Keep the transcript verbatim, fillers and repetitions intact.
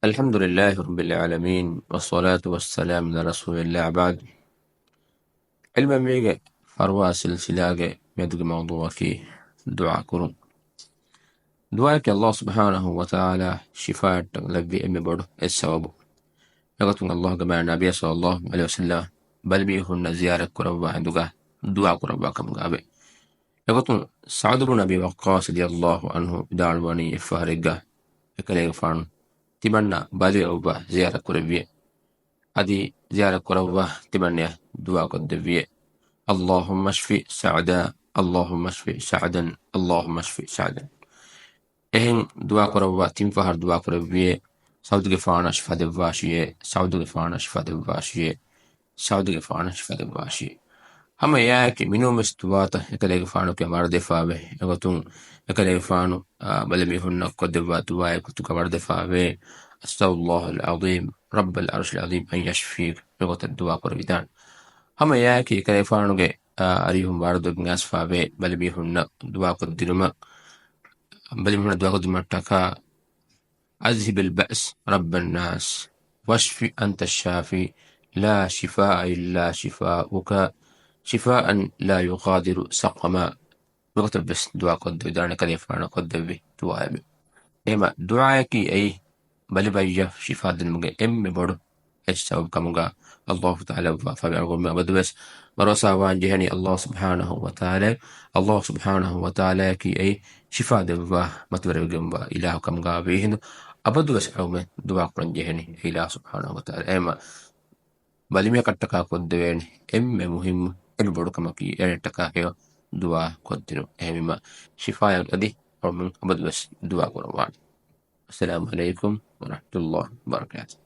الحمد لله رب العالمين، والصلاة والسلام على رسول الله، بعد. ޢިލްމެއް މީގެ ފަރުވާ ސިލްސިލާގެ މިއަދުގެ މައުޟޫޢަކީ ދުޢާ ކުރުން. ދުޢާއަކީ ﷲ ސުބްޙާނަހޫ ވަތަޢާލާ ޝިފާއަށްޓަކައި ލެއްވި އެންމެ ބޮޑު އެއް ސަބަބު. އެގޮތުން ﷲގެ މާތް ނަބީ ޞައްލައްލާހު ޢަލައިހި ވަސައްލަމަ ބަލިމީހުންނަށް ޒިޔާރަތް ކުރައްވާ ހިނދުގަ ދުޢާ ކުރައްވާ ކަމުގައެވެ. އެގޮތުން ސަޢުދު ބުނު އަބީ ވައްޤާޞް ރަޟިޔައްލާހު ޢަންހު ވިދާޅުވަނީ އެއްފަހަރެއްގަ އެކަލޭގެފާނު ތިމަންނަ ބަލި އޮއްވާ ޒިޔާރަތް ކުރެއްވިއެ. އަދި ޒިޔާރަތް ކުރައްވާ ތިމަންނަޔަށް ދުޢާ ކޮށްދެއްވިއެ. اللهم اشف سعدا، اللهم اشف سعدا، اللهم اشف سعدا. އެހެން ދުޢާ ކުރައްވާ ތިން ފަހަރު ދުޢާ ކުރެއްވިއޭ، ސަޢުދުގެފާނަށް ޝިފާ ދެއްވާށިއޭ، ސަޢުދުގެފާނަށް ޝިފާ ދެއްވާށިއޭ، ސަޢުދުގެފާނަށް ޝިފާ ދެއްވާށިއޭ. ހަމަ އެއާއެކީ މިނޫންވެސް ދުޢާތައް އެކަލޭގެފާނުގެ ވަރުދެފާވޭ. އެގޮތުން އެކަލޭގެފާނު، އާ، ބަލިމީހުންނަށް ކޮށްދެއްވާ ދުޢާއެއް ގޮތުގަ ވަރުދެފާވޭ، أسأل الله العظيم رب العرش العظيم أن يشفيك، މިގޮތަށް ދުޢާ ކުރެވިދާނެ. ހަމަ އެއާއެކީ އެކަލޭގެފާނުގެ، އާ، އަރިހުން ވަރުދެއްގެން އައިސްފާވޭ ބަލިމީހުންނަށް ދުޢާ ކޮށްދިނުމަށް، ބަލިމީހުންނަށް ދުޢާ ކޮށްދިނުމަށްޓަކާ، أذهب البأس رب الناس، واشف أنت الشافي، لا شفاء إلا شفاؤك، شفاء لا يغادر سقما. މިގޮތަށްވެސް ދުޢާ ކޮށްދެވިދާނެ، ކަލޭގެފާނަށް ކޮށްދެއްވި ދުޢާއެވެ. އެހެންމަ ދުޢާއަކީ އެއީ ބަލި ބައްޔަށް ޝިފާ ދިނުމުގެ އެންމެ ބޮޑު އެއް ސަބަބު ކަމުގަ ﷲ ތަޢާލާ ވާފާވެ އަޅުގަނޑުމެން އަބަދުވެސް ބަރޯސާވާން ޖެހެނީ ﷲ ސުބްޙާނަހޫ ވަތަޢާލާ. ﷲ ސުބްޙާނަހޫ ވަތަޢާލާއަކީ އެއީ ޝިފާ ދެއްވާ މަތިވެރިވެގެންވާ އިލާހު ކަމުގަ ވީހިނދު އަބަދުވެސް އަޅުގަނޑުމެން ދުޢާ ކުރަން ޖެހެނީ އެ އިލާހު ސުބްޙާނަހޫ ވަތަޢާލާ. އެހެންމަ ބަލިމީހަކަށްޓަކާ ކޮށްދެވޭނެ އެންމެ މުހިއްމު، އެންމެ ބޮޑު ކަމަކީ އޭނައަށްޓަކާ ހެޔޮ ދުޢާ ކޮށްދިނުން. އެހެންވީމަ ޝިފާއަށް އަދި އަޅުގަނޑުމެން އަބަދުވެސް ދުޢާ ކުރައްވާނެ. السلام عليكم ورحمة الله وبركاته.